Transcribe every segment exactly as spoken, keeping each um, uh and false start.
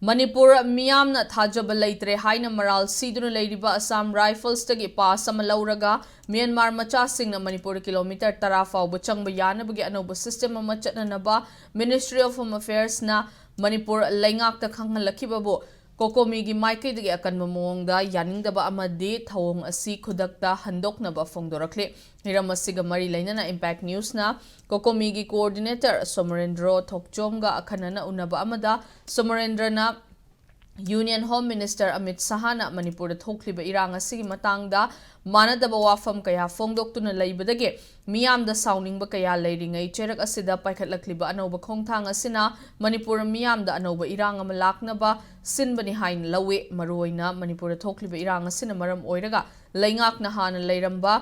ꯃꯅꯤꯄꯨꯔ ꯃꯤꯌꯥꯝꯅ ꯊꯥꯖꯕ ꯂꯩꯇ꯭ꯔꯦ ꯍꯥꯏꯅ ꯃꯔꯥꯜ ꯁꯤꯗꯨꯅ ꯂꯩꯔꯤꯕ ꯑꯁꯥꯝ ꯔꯥꯏꯐꯜꯁꯇꯒꯤ ꯄꯥꯁ ꯑꯃ ꯂꯧꯔꯒ ꯃ꯭ꯌꯥꯟꯃꯥꯔ ꯃꯆꯥꯁꯤꯡꯅ ꯃꯅꯤꯄꯨꯔ ꯀꯤꯂꯣꯃꯤꯇꯔ ꯇꯔꯥ ꯐꯥꯎꯕ ꯆꯪꯕ ꯌꯥꯅꯕꯒꯤ ꯑꯅꯧꯕ ꯁꯤꯁꯇꯦꯝ ꯑꯃ ꯆꯠꯅꯅꯕ Ministry of Home Affairsꯅ ꯃꯅꯤꯄꯨꯔ ꯂꯩꯉꯥꯛꯇ ꯈꯪꯍꯜꯂꯛꯈꯤꯕꯕꯨ ꯀꯣꯀꯣꯃꯤꯒꯤ ꯃꯥꯏꯀꯩꯗꯒꯤ ꯑꯀꯟꯕ ꯃꯑꯣꯡꯗ ꯌꯥꯅꯤꯡꯗꯕ ꯑꯃꯗꯤ ꯊꯧꯑꯣꯡ ꯑꯁꯤ ꯈꯨꯗꯛꯇ ꯍꯟꯗꯣꯛꯅꯕ ꯐꯣꯡꯗꯣꯔꯛꯂꯤ꯫ ꯍꯤꯔꯝ ꯑꯁꯤꯒ ꯃꯔꯤ ꯂꯩꯅꯅ Impact Newsꯅ ꯀꯣꯀꯣꯃꯤꯒꯤ coordinator ꯁꯣꯃꯔꯦꯟꯗ꯭ꯔꯣ ꯊꯣꯛꯆꯣꯝꯒ ꯑꯈꯟꯅꯅ ꯎꯅꯕ ꯑꯃꯗ ꯁꯣꯃꯔꯦꯟꯗ꯭ꯔꯅ Union Home Minister ꯑꯃꯤꯠ ꯁꯍꯥꯅ ꯃꯅꯤꯄꯨꯔꯗ ꯊꯣꯛꯂꯤꯕ ꯏꯔꯥꯡ ꯑꯁꯤꯒꯤ ꯃꯇꯥꯡꯗ ꯃꯥꯟꯅꯗꯕ ꯋꯥꯐꯝ ꯀꯌꯥ ꯐꯣꯡꯗꯣꯛꯇꯨꯅ ꯂꯩꯕꯗꯒꯤ ꯃꯤꯌꯥꯝꯗ ꯁꯥꯎꯅꯤꯡꯕ ꯀꯌꯥ ꯂꯩꯔꯤꯉꯩ ꯆꯩꯔꯛ ꯑꯁꯤꯗ ꯄꯥꯏꯈꯠꯂꯛꯂꯤꯕ ꯑꯅꯧꯕ ꯈꯣꯡꯊꯥꯡ ꯑꯁꯤꯅ ꯃꯅꯤꯄꯨꯔ ꯃꯤꯌꯥꯝꯗ ꯑꯅꯧꯕ ꯏꯔꯥꯡ ꯑꯃ ꯂꯥꯛꯅꯕ ꯁꯤꯟꯕꯅꯤ ꯍꯥꯏꯅ ꯂꯧꯏ꯫ ꯃꯔꯨꯑꯣꯏꯅ ꯃꯅꯤꯄꯨꯔꯗ ꯊꯣꯛꯂꯤꯕ ꯏꯔꯥꯡ ꯑꯁꯤꯅ ꯃꯔꯝ ꯑꯣꯏꯔꯒ ꯂꯩꯉꯥꯛꯅ ꯍꯥꯟꯅ ꯂꯩꯔꯝꯕ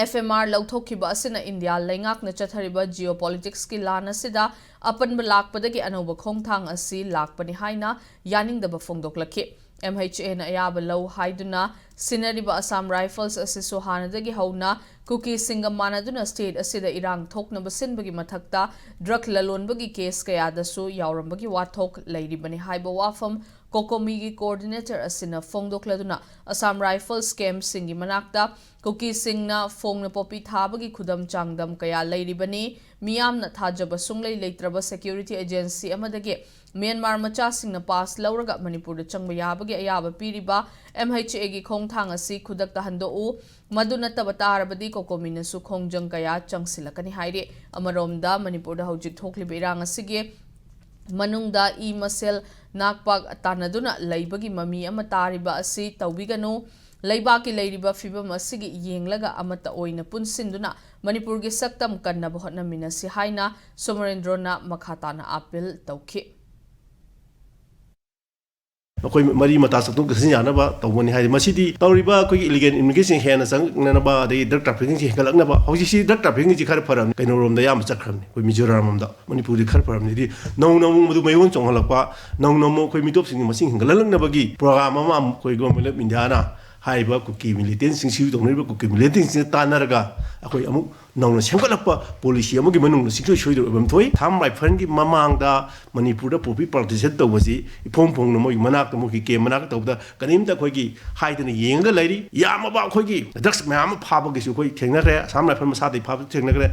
F M R ꯂꯧꯊꯣꯛꯈꯤꯕ ꯑꯁꯤꯅ ꯏꯟꯗꯤꯌꯥ ꯂꯩꯉꯥꯛꯅ ꯆꯠꯊꯔꯤꯕ geopoliticsꯀꯤ ꯂꯥꯟ ꯑꯁꯤꯗ ꯑꯄꯟꯕ ꯂꯥꯛꯄꯗꯒꯤ ꯑꯅꯧꯕ ꯈꯣꯡꯊꯥꯡ ꯑꯁꯤ ꯂꯥꯛꯄꯅꯤ ꯍꯥꯏꯅ ꯌꯥꯅꯤꯡꯗꯕ ꯐꯣꯡꯗꯣꯛꯂꯛꯈꯤ꯫ M H Aꯅ ꯑꯌꯥꯕ ꯂꯧ ꯍꯥꯏꯗꯨꯅ ꯁꯤꯟꯅꯔꯤꯕ ꯑꯁꯥꯝ ꯔꯥꯏꯐꯜꯁ ꯑꯁꯤꯁꯨ ꯍꯥꯟꯅꯗꯒꯤ ꯍꯧꯅ ꯀꯨꯀꯤꯁꯤꯡꯒ ꯃꯥꯟꯅꯗꯨꯅ state ꯑꯁꯤꯗ ꯏꯔꯥꯡ ꯊꯣꯛꯅꯕ ꯁꯤꯟꯕꯒꯤ ꯃꯊꯛꯇ drug ꯂꯂꯣꯟꯕꯒꯤ case ꯀꯌꯥꯗꯁꯨ ꯌꯥꯎꯔꯝꯕꯒꯤ ꯋꯥꯊꯣꯛ ꯂꯩꯔꯤꯕꯅꯤ ꯍꯥꯏꯕ ꯋꯥꯐꯝ ꯀꯣꯀꯣꯃꯤꯒꯤ coordinator ꯑꯁꯤꯅ ꯐꯣꯡꯗꯣꯛꯂꯗꯨꯅ ꯑꯁꯥꯝ ꯔꯥꯏꯐꯜꯁ campꯁꯤꯡꯒꯤ ꯃꯅꯥꯛꯇ ꯀꯨꯀꯤꯁꯤꯡꯅ ꯐꯣꯡꯅ ꯄꯣꯄꯤ ꯊꯥꯕꯒꯤ ꯈꯨꯗꯝ ꯆꯥꯡꯗꯝ ꯀꯌꯥ ꯂꯩꯔꯤꯕꯅꯤ꯫ ꯃꯤꯌꯥꯝꯅ ꯊꯥꯖꯕ ꯁꯨꯡꯂꯩ ꯂꯩꯇ꯭ꯔꯕ security agency ꯑꯃꯗꯒꯤ ꯃ꯭ꯌꯥꯟꯃꯥꯔ ꯃꯆꯥꯁꯤꯡꯅ ꯄꯥꯁ ꯂꯧꯔꯒ ꯃꯅꯤꯄꯨꯔꯗ ꯆꯪꯕ ꯌꯥꯕꯒꯤ ꯑꯌꯥꯕ ꯄꯤꯔꯤꯕ M H Aꯒꯤ ꯈꯣꯡꯊꯥꯡ ꯑꯁꯤ ꯈꯨꯗꯛꯇ ꯍꯟꯗꯣꯛꯎ꯫ ꯃꯗꯨ ꯅꯠꯇꯕ ꯇꯥꯔꯕꯗꯤ ꯀꯣꯀꯣꯃꯤꯅꯁꯨ ꯈꯣꯡꯖꯪ ꯀꯌꯥ ꯆꯪꯁꯤꯜꯂꯛꯀꯅꯤ ꯍꯥꯏꯔꯤ꯫ ꯑꯃꯔꯣꯝꯗ ꯃꯅꯤꯄꯨꯔꯗ ꯍꯧꯖꯤꯛ ꯊꯣꯛꯂꯤꯕ ꯏꯔꯥꯡ ꯑꯁꯤꯒꯤ ꯃꯅꯨꯡꯗ ꯏ ꯃꯁꯦꯜ ꯅꯥꯛꯄꯥꯛ ꯇꯥꯟꯅꯗꯨꯅ ꯂꯩꯕꯒꯤ ꯃꯃꯤ ꯑꯃ ꯇꯥꯔꯤꯕ ꯑꯁꯤ ꯇꯧꯕꯤꯒꯅꯨ꯫ ꯂꯩꯕꯥꯛꯀꯤ ꯂꯩꯔꯤꯕ ꯐꯤꯕꯝ ꯑꯁꯤꯒꯤ ꯌꯦꯡꯂꯒ ꯑꯃꯠꯇ ꯑꯣꯏꯅ ꯄꯨꯟꯁꯤꯟꯗꯨꯅ ꯃꯅꯤꯄꯨꯔꯒꯤ ꯁꯛꯇꯝ ꯀꯟꯅꯕ ꯍꯣꯠꯅꯃꯤꯟꯅꯁꯤ ꯍꯥꯏꯅ ꯁꯣꯃꯔꯦꯟꯗ꯭ꯔꯣꯅ ꯃꯈꯥ ꯇꯥꯅ appeal ꯇꯧꯈꯤ꯫ ꯑꯩꯈꯣꯏ ꯃꯔꯤ ꯃꯇꯥ ꯆꯠꯊꯣꯛ ꯆꯠꯁꯤꯟ ꯌꯥꯅꯕ ꯇꯧꯕꯅꯤ ꯍꯥꯏꯗꯤ, ꯃꯁꯤꯗꯤ ꯇꯧꯔꯤꯕ ꯑꯩꯈꯣꯏꯒꯤ illegal immigrationꯁꯤꯡ ꯍꯦꯟꯅ ꯆꯪꯂꯛꯅꯅꯕ, ꯑꯗꯒꯤ drug traffickingꯁꯤ ꯍꯦꯟꯒꯠꯂꯛꯅꯕ꯫ ꯍꯧꯖꯤꯛꯁꯤ drug traffickingꯁꯤ ꯈꯔ ꯐꯔꯕꯅꯤ, ꯀꯩꯅꯣꯔꯣꯝꯗ ꯑꯌꯥꯝꯕ ꯆꯠꯈ꯭ꯔꯕꯅꯤ, ꯑꯩꯈꯣꯏ ꯃꯤꯖꯣꯔꯥꯝ ꯂꯣꯝꯗ꯫ ꯃꯅꯤꯄꯨꯔꯗꯤ ꯈꯔ ꯐꯔꯕꯅꯤ꯫ ꯍꯥꯏꯗꯤ ꯅꯧꯅ ꯑꯃꯨꯛ ꯃꯗꯨ ꯃꯌꯣꯟ ꯆꯣꯡꯍꯜꯂꯛꯄ, ꯅꯧꯅ ꯑꯃꯨꯛ ꯑꯩꯈꯣꯏ ꯃꯤꯇꯣꯞꯁꯤꯡꯒꯤ ꯃꯁꯤꯡ ꯍꯦꯟꯒꯠꯍꯜꯂꯛꯅꯕꯒꯤ program ꯑꯃ ꯑꯩꯈꯣꯏ Government of Indiaꯅ ꯍꯥꯏꯔꯤꯕ ꯀꯨꯀꯤ ꯃꯤꯂꯤꯇꯦꯟꯁꯤꯡ, ꯁꯤꯌꯨ ꯇꯧꯅꯔꯤꯕ ꯀꯨꯀꯤ ꯃꯤꯂꯤꯇꯦꯟꯁꯤꯡꯁꯤꯅ ꯇꯥꯟꯅꯔꯒ ꯑꯩꯈꯣꯏ ꯑꯃꯨꯛ ꯅꯧꯅ ꯁꯦꯝꯒꯠꯂꯛꯄ ꯄꯣꯂꯤꯁꯤ ꯑꯃꯒꯤ ꯃꯅꯨꯡꯗ ꯁꯨꯡꯁꯣꯏ ꯁꯣꯏꯗꯕ ꯑꯣꯏꯕ ꯑꯃ ꯊꯣꯛꯏ꯫ ꯑꯁꯥꯝ ꯔꯥꯏꯐꯜꯒꯤ ꯃꯃꯥꯡꯗ ꯃꯅꯤꯄꯨꯔꯗ ꯄꯣꯄꯤ ꯄꯥꯔꯇꯤꯁꯟ ꯇꯧꯕꯁꯤ ꯏꯐꯣꯡ ꯐꯣꯡꯅ ꯃꯣꯏꯒꯤ ꯃꯅꯥꯛꯇ, ꯃꯣꯏꯒꯤ ꯀꯦꯝ ꯃꯅꯥꯛꯇ ꯇꯧꯕꯗ ꯀꯔꯤꯝꯇ ꯑꯩꯈꯣꯏꯒꯤ ꯍꯥꯏꯗꯅ ꯌꯦꯡꯉꯒ ꯂꯩꯔꯤ꯫ ꯌꯥꯝꯃꯕ ꯑꯩꯈꯣꯏꯒꯤ ꯗ꯭ꯔꯒꯁ ꯃꯌꯥꯝ ꯑꯃ ꯐꯥꯕꯒꯤꯁꯨ ꯑꯩꯈꯣꯏ ꯊꯦꯡꯅꯈ꯭ꯔꯦ꯫ ꯑꯁꯥꯝ ꯔꯥꯏꯐꯜ ꯃꯁꯥꯗꯒꯤ ꯐꯥꯕꯁꯨ ꯊꯦꯡꯅꯈ꯭ꯔꯦ꯫